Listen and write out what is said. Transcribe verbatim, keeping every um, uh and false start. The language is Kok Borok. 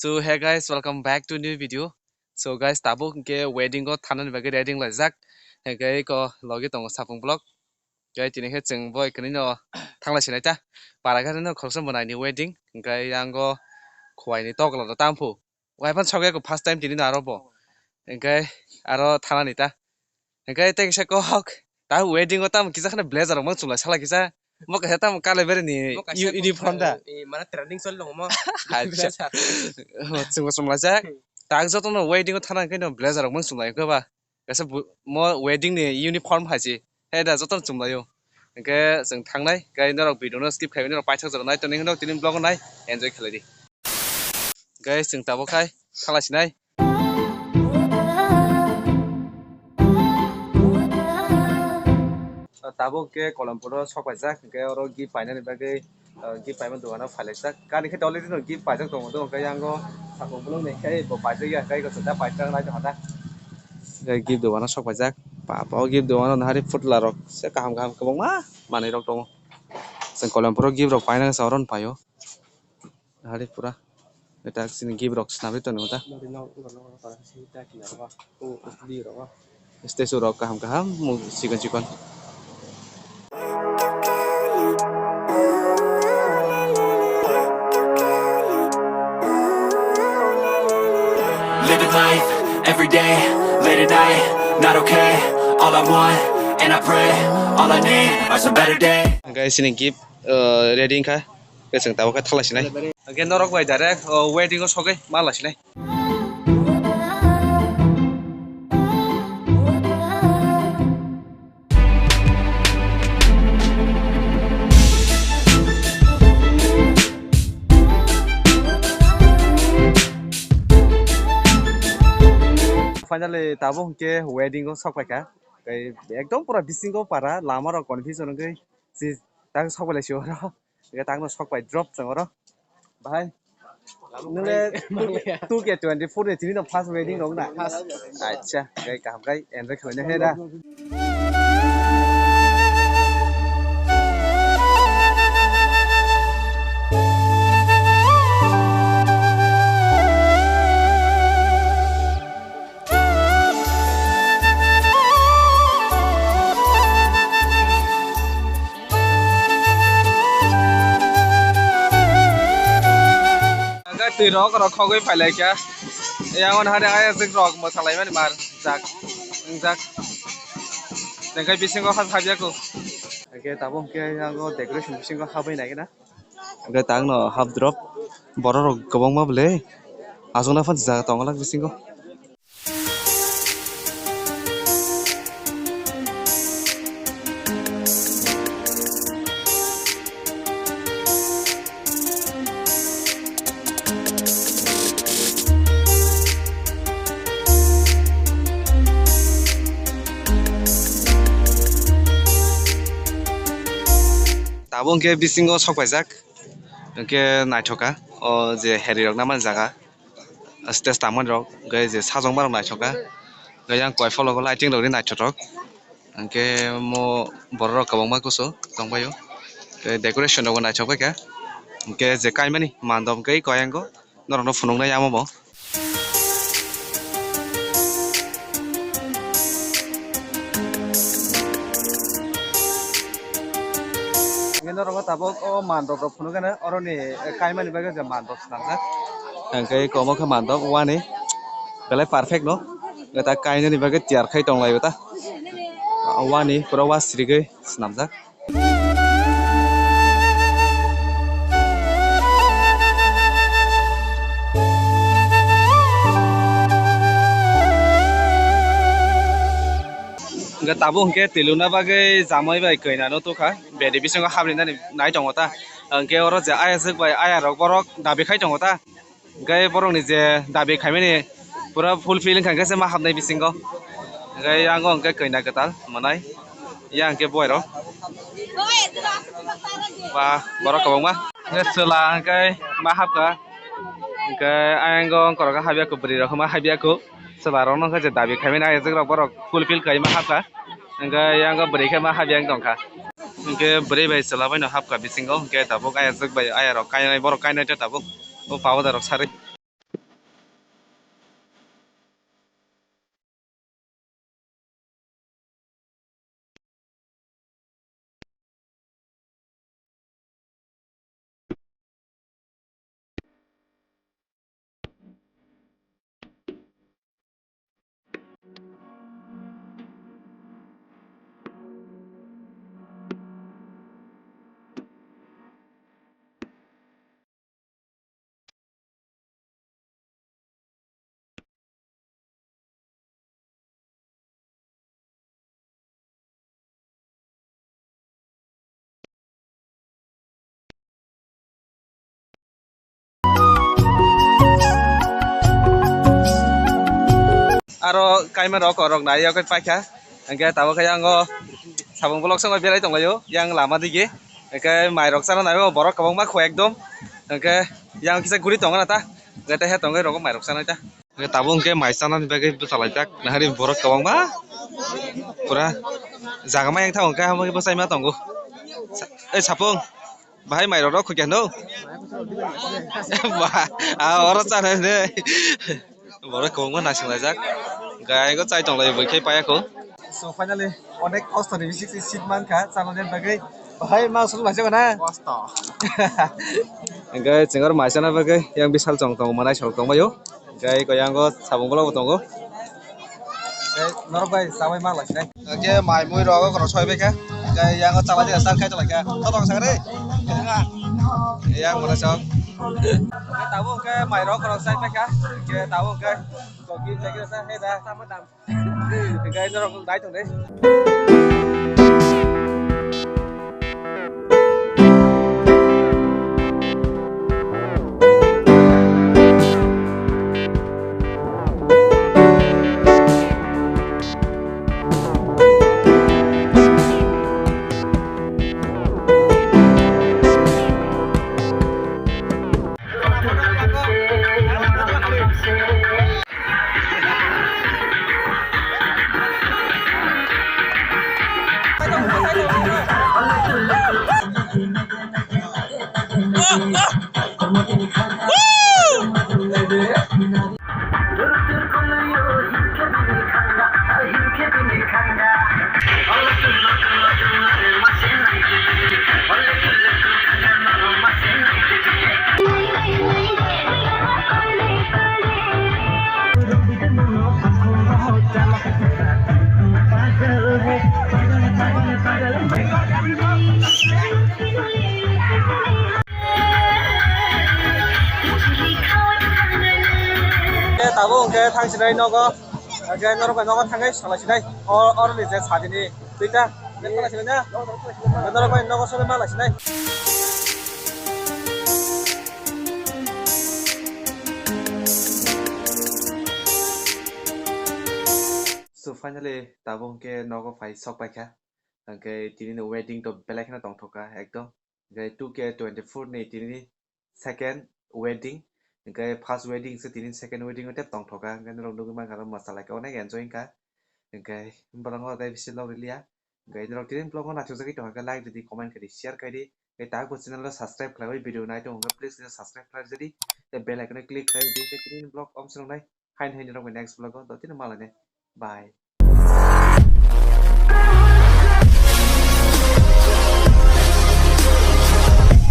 So hey guys, welcome back to new video. So guys, tabuk hwnkhe wedding o thanani bagwi ready wnglaijak. Hwnkhe eko logi tongo Sapung vlog. Hwnkhe tini khe chwng boi kwnwi no thanglai sinai ta. Para gari no khoroksa bwnaini wedding. Hwnkhe yango khowai ni tokla rw tamphu. Waipan sokya ko first time tini no aro bo. Hwnkhe aro thanani ta. Hwnkhe tei kisa kok. Ta wedding o tamo kisa kheno blazer rok mang chumlai sala kisa. Mo kaisa tamo Kalibari ni Mo kaisa u-, uniform da. Eh, mana trending sol tongo mo. Acha. Chumlai jak. Tak joto no wedding o thana hwnkhe no blazer rok mang chumlai khe ba. Kaisa bu-, mo wedding ni uniform hai se. He da joto no chumlai o. Hwnkhe chwng thangnai. Kai norok video no skip khai norok paithak jora nai toni hwno tini vlog o nai enjoy khlai di. Guys, chwng tabuk khai thanglai sinai. Tabuk khe Kolompuro sok paijak, hwnkhe oro gift painani bagwi, uh, gift paima dogano phailaijak. Gari khe already no gift paijak tongo, hwnkhe yango sakhukulo ni khe bo paijak ya, hwnkhe eko chwngno paijak nai tongkha da. Hwnkhe gift dogano sok paijak, baba o gift dogano nahari phutla rok se kaham kaham kwbangma manwi rok tongo. Chwng Kolompuro gift rok painani sa oro no paio. Hari pura. Eta sini gift rok swnamwi tongo ta. Statue rok kaham kaham mu chikon chikon. Living life every day, late at night, not okay. All I want, and I pray, all I need are some better days. Guys, ini gift, uh, ready wngkha. Khe chwng tabuk khe thalai sinai. Hwnkhe norok bai direct, o, wedding o sogwi ma lai sinai. Finally, tabuk hwnkhe wedding o sok paikha. Tei ekdom pura bisingo para, lama rok confusion wngwi si tak sok bai lai si oro. Hwnkhe takno sok bai drop chwng oro. Bahai. Nwngle two K twenty-four ni tini no first wedding rok na? First. Acha, hwnkhe kaham khai enjoy khlaina he da. Hwnkhe twi rok rok khogwi phailaikha. Yang hwnwi hai ayajwk rok mwsalaimani mar jak wngjak. Hwnkhe bisingo hap habya kho. Hwnkhe tabuk hwnkhe yang o decoration bisingo habwi naikhe na. Hwnkhe tangno hap drop borok rok kwbangma bwle aswkna phano jaga tongo bisingo. Tabuk hwnkhe bisingo sok paijak, hwnkhe naithoka o je herirok namani jaga. Stage tangmani rok hwnkhe je sajwkma rok naithoka, hwnkhe yang koi pholo lighting rok ri naithotok, hwnkhe mo borok rok kwbangma kusu tongbaio, hwnkhe decoration rok bo naithok baikha, hwnkhe je kaimani mandop hwnkhe koyango norokno phunuknai amo bo. Hwnkhe norok tabuk o mandop rok phunukgana oroni kaimani bagwi je mandop swnamjak. Hwnkhe komo khe mandop wani belai perfect no. Eta kainani bagwi tiyar khai tonglaio ta. Wani pura wa sirigwi swnamjak. Hwnkhe tabuk hwnkhe twilwna bagwi jamai bai kwnano tukha, bedi bisingo habrinani nai tongo ta. Hwnkhe oro je ayajwk bai ayarok borok dabi khai tongo ta. Hwnkhe borokni je dabi khaimani pura fulfill wngkha hwnkhe se ma habnai bisingo. Hwnkhe yango hwnkhe kanya kwtal mwnai, yang hwnkhe boirok. Ba borok kwbangma. Hwnkhe chwla hwnkhe ma habkha. Hwnkhe ayang o wngkorok habya kho, bwrwi rok ma habya kho. Chwla rok no hwnkhe je dabi khaimani ayajwk rok borok fulfill khaima habkha. Hwnkhe yango bwrwi khe ma habya wng tongkha. Hwnkhe bwrwi bai chwla bai no habkha bisingo, hwnkhe tabuk ayajwk bai ayarok kainai, borok kainai ta tabuk o powder rok sarwi. Aro kaima rok, rok nai yok paikha. Hingke tabuk khe yang o sabung bolok songwi belai tonglaio yang lama digi. Hingke mai rok chana nai o borok kwbangma kho ekdom. Hingke yang kisa guri tongo na ta. Hingke tei he tongwi rok mai rok chanai ta. Hingke tabuk hingke mai chanani bagwi bwchalaijak nahari borok kwbangma. Pura jaga ma yang tha hingke hamo bwchai ma tongo. Ei sapung. Bahai mai rok rok khuikya no. Ba, a oro chanai ne. Borok kwbangma naisinglaijak. Gai go chai tonglai bui khe paya kho. So finally onek kosto ni bisik si seat mankha chanani bagwi. Bahai ma sulu laijak na. Kosto. Gai chingar mai chana bagwi yang bisal chong tong manai sol tong bayo. Gai ko yang go sabung bolok tongo. Gai norok bai sabai ma lai sinai. Gai mai mui rok ko soi bai kha. Gai yang go chalai kha, sar khai chalai kha. To tong sang re. Yang mana sok. Tabuk hingke mairok rok chai paikha, hingke tabuk hingke kogi tei kisa he da tamo dam. Hingke norok nai tong de. Tabuk hingke thang sinai nogo, hingke norok bai nogo thangwi salai sinai. O, oroni je sadini duita, je salai sinai na, norok bai nogo sobai ma lai sinai. So finally tabuk hingke nogo phai sok paikha. Hingke tini ni wedding to belai kheno tongthok kha ekdom. Hingke two K twenty-four ni tini ni second wedding. Hingke first wedding se tini second wedding o tei tongthok kha. Hingke norok nugwi mankha oro mwchalaikha onek enjoy wngkha. Hingke borok no tei bisi log rwliya. Hingke norok tini vlog o naithok jagwi tongkha khe like rwdi, comment khaidi, share khaidi. Hingke tabuk bo channel o subscribe khlaiwi video nai tongo hingke please subscribe khlai rwdi. Tei bell icon o click khlai rwdi. Hingke tini vlog om swrwngnai. Haino haino norok bai next vlog o dotino malainai. Bye.